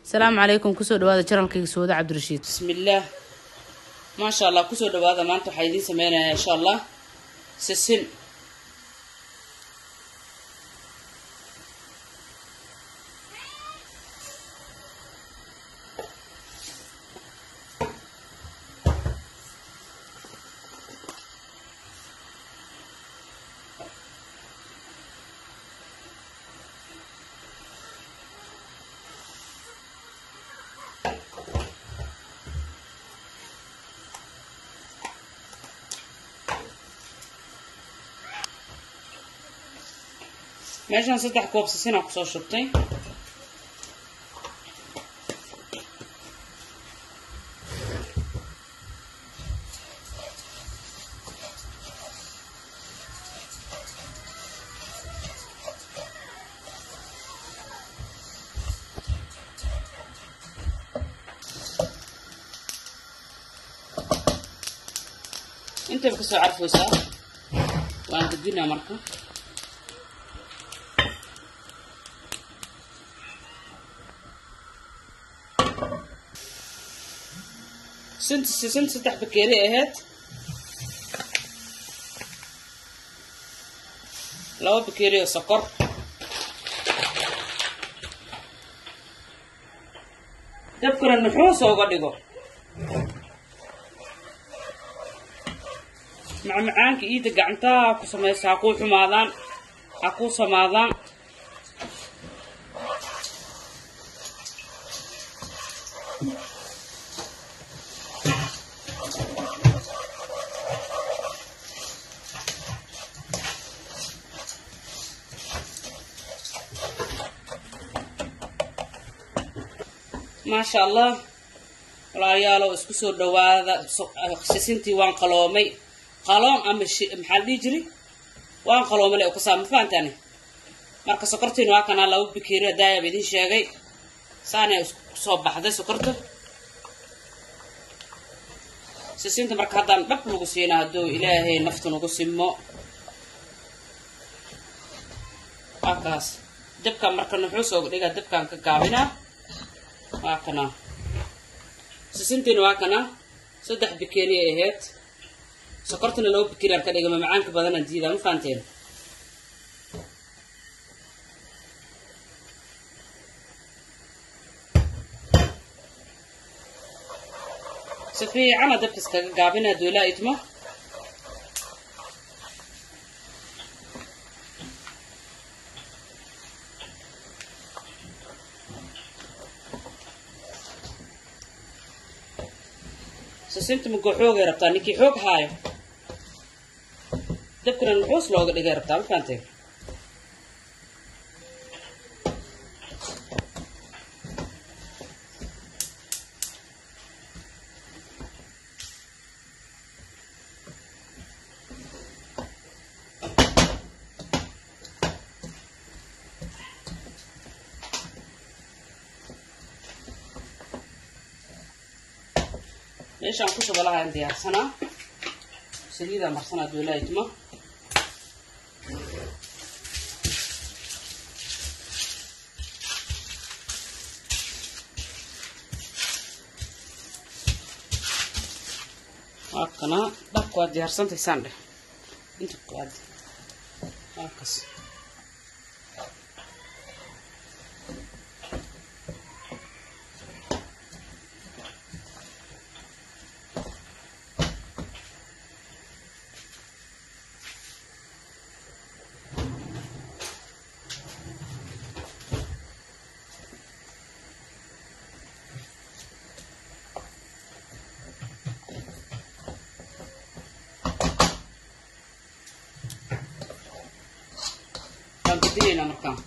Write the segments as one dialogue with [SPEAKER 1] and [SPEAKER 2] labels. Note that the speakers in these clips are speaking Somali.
[SPEAKER 1] Asalaamu calaykum, kusoo dhawaada channelkayga Sooda Cabdirashiid.
[SPEAKER 2] Bismillaah, maasha Allah, kusoo dhawaada. Maanta waxaa idiin sameynayaa insha Allah sisin. Meeshaan 3 koob sisinaa kusoo shubtay. Intayba kasoo carfaysaa, waan gudbinaa marka. Sisinta 3 bakeeri ahayd, 2 bakeeri oo sokor, dabkana nuxuus ooga dhigo. Macmacaanka iida gacantaha ku samaysa, ha kuu xumaadaan, ha kuu samaadaan. Maasha Allah, walaalayaalow, isku soo dhawaada. Sisintii waan qaloomay, qaloon ama maxaa la dhihi jiray, waan qaloomay le kasaa, ma fahantaane? Marka sokortiina waa kanaa, 2 bakeeri hadaayaba idiin sheegay, saana isku soo baxday sokorta sisinta. Marka haddaan dhab lagu siinaa hadduu Ilaahay nafta nagu simo. Waa kaas dabkaan marka nuxuus ooga dhigaa, dabkaan ka gaabinaa. Waa kanaa sisintiina, waa kanaa 3 bakeeri ay ahayd, sokortana 2 bakeeri aan ka dhiga, mamacaanka badanaan diidaa, ma fahanteen? Si fiicana dabka iskaga gaabina hadduu ilaa idmo. Sisinta mugoo xoogay rabtaa, ninkii xoog haayo dabkana nuxuus looga dhigay rabtaa, ma fahanteen? Meeshaan ku shuba lahaan diyaarsanaa, saliidaa marsanaa doolaa idmo. Waa kana dhabka, waa diyaarsantay, saan dheh inta kuwaad, waa kas. Waan gedinaynaa markaan.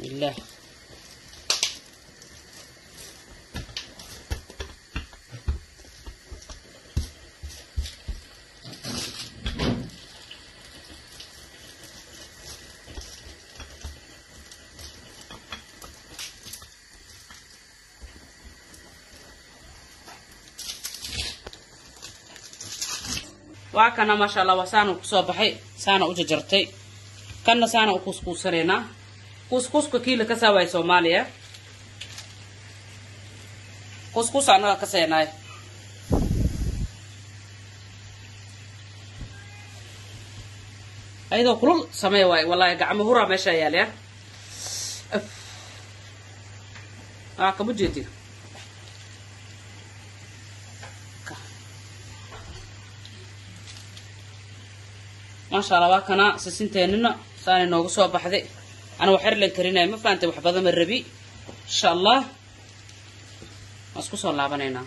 [SPEAKER 2] Bismillaah. Waa kana, maasha Allah, waa saana kusoo baxay, saana u jajartay. Kanna saana u kuuskuusanaynaa. Kuuskuuska kiila ka saawaay Soomaaliya, kuuskuus annaga ka seenaay. Ayadoo kulul samee waay. Wallahi gacmo huraa meeshaa yaalaya. Waa kama jeedi. Maasha Allah, waa kana sisinteenina saanay noogu soo baxday. Ana wax xerlan karinaya, ma fahantay? Wax badan ma rabi. Insha Allah waan isku soo laabanaynaa.